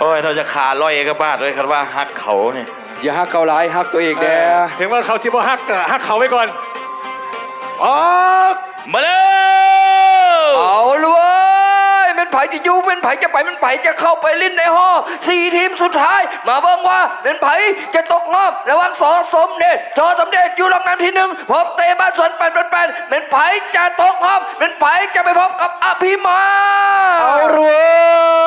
ໂອ້ຍ ເຮົາຈະຂາລອຍກະບາດເລີຍ ຄັນວ່າຮັກເຂົານີ້. ຢ່າຮັກເຂົາຫຼາຍ ຮັກຕົວເອງແດ່. ເອີ ເຖິງວ່າເຂົາຊິບໍ່ຮັກ ກະຮັກເຂົາໄວ້ກ່ອນ. ອອກ ມາເລີຍ! ເອົາລະເວີຍ! ແມ່ນໃຜຈະຢູ່ ແມ່ນໃຜຈະໄປ ແມ່ນໃຜຈະເຂົ້າໄປຫຼິ້ນໃນຮອບສີ່ທີມສຸດທ້າຍ. ມາເບິ່ງວ່າແມ່ນໃຜຈະຕົກຮອບ ລະຫວ່າງ ສ ສົມເດດ ສ ສົມເດດຢູ່ລອງນຳທີໜຶ່ງ ພົບເຕະບານສວນ ແປດແປດແປດ ແມ່ນໃຜຈະຕົກຮອບ ແມ່ນໃຜຈະໄປພົບກັບອະພິມາ. ເອົາລະເວີ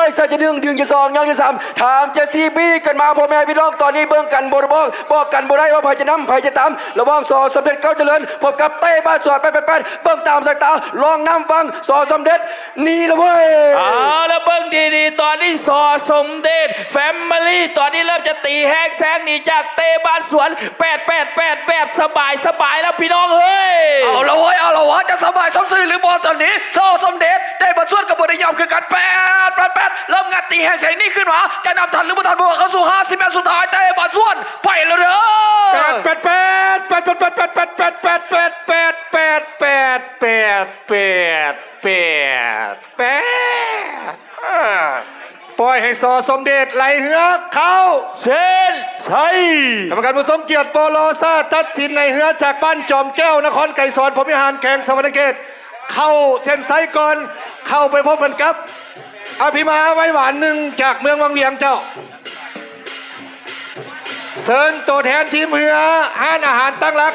ຍ! ຊະຈະໜຶ່ງ ດຶງຈະສອງ ຍັງຈະສາມ ຖາມຈະສີ່ ບີກັນມາ ພໍ່ແມ່ພີ່ນ້ອງ. ຕອນນີ້ເບິ່ງກັນບໍ່ໄດ້ ບອກ ບອກກັນບໍ່ໄດ້ວ່າໃຜຈະນຳ ໃຜຈະຕາມ ລະຫວ່າງ ສ ສົມເດດ ເກົ້າຈະເລີນ ພົບກັບເຕະບານສວນ ແປດແປດແປດ ເບິ່ງຕາມສາຍຕາ ລອງນຳຝັ່ງ ສ ສົມເດດ ນີ້ລະເວີຍ. ເອົາລະ ເບິ່ງດີໆ ຕອນນີ້ ສ ສົມເດດ ແຟມມິລີ ຕອນນີ້ເລີ່ມຈະຕີແຮງແຊງໜີຈາກເຕະບານສວນ ແປດແປດແປດ ແບບສະບາຍໆ ລະພີ່ນ້ອງເອີຍ. ເອົາລະເວີຍ ເອົາລະເວີຍ ຈະສະບາຍຊົມຊື່ຫຼືບໍ່ຕອນນີ້ ສ ສົມເດດ ເຕະບານສວນກະບໍ່ໄດ້ຍອມຄືກັນ ແປດແປດແປດ ເລີ່ມງັດຕີແຮງແຊງໜີຂຶ້ນມາ ຈະນຳທັນຫຼືບໍ່ທັນ ເພາະວ່າເຂົ້າສູ່ຫ້າສິບແມັດສຸດທ້າຍ ເຕະບານສວນ ໄປແລ້ວເດີ. ແປດແປດແປດ ແປດແປດແປດ ແປດແປດແປດ ແປດແປດແປດ ແປດແປດແປດ ອາ ປ່ອຍໃຫ້ ສ ສົມເດດ ໄຫຼເຮືອເຂົ້າເສັ້ນໄຊ. ກຳມະການຜູ້ຊົງກຽດບໍ່ລໍຊ້າ ຕັດສິນໃຫ້ເຮືອຈາກບ້ານຈອມແກ້ວ ນະຄອນໄກສອນ ພົມວິຫານ ແຂວງສະຫວັນນະເຂດ ເຂົ້າເສັ້ນໄຊກ່ອນ ເຂົ້າໄປພົບກັນກັບ ອະພິມາ ໄວຫວານໜຶ່ງ ຈາກເມືອງວັງວຽງເຈົ້າ. ເຊີນໂຕແທນທີມເຮືອ ຮ້ານອາຫານຕັ້ງຫຼັກ.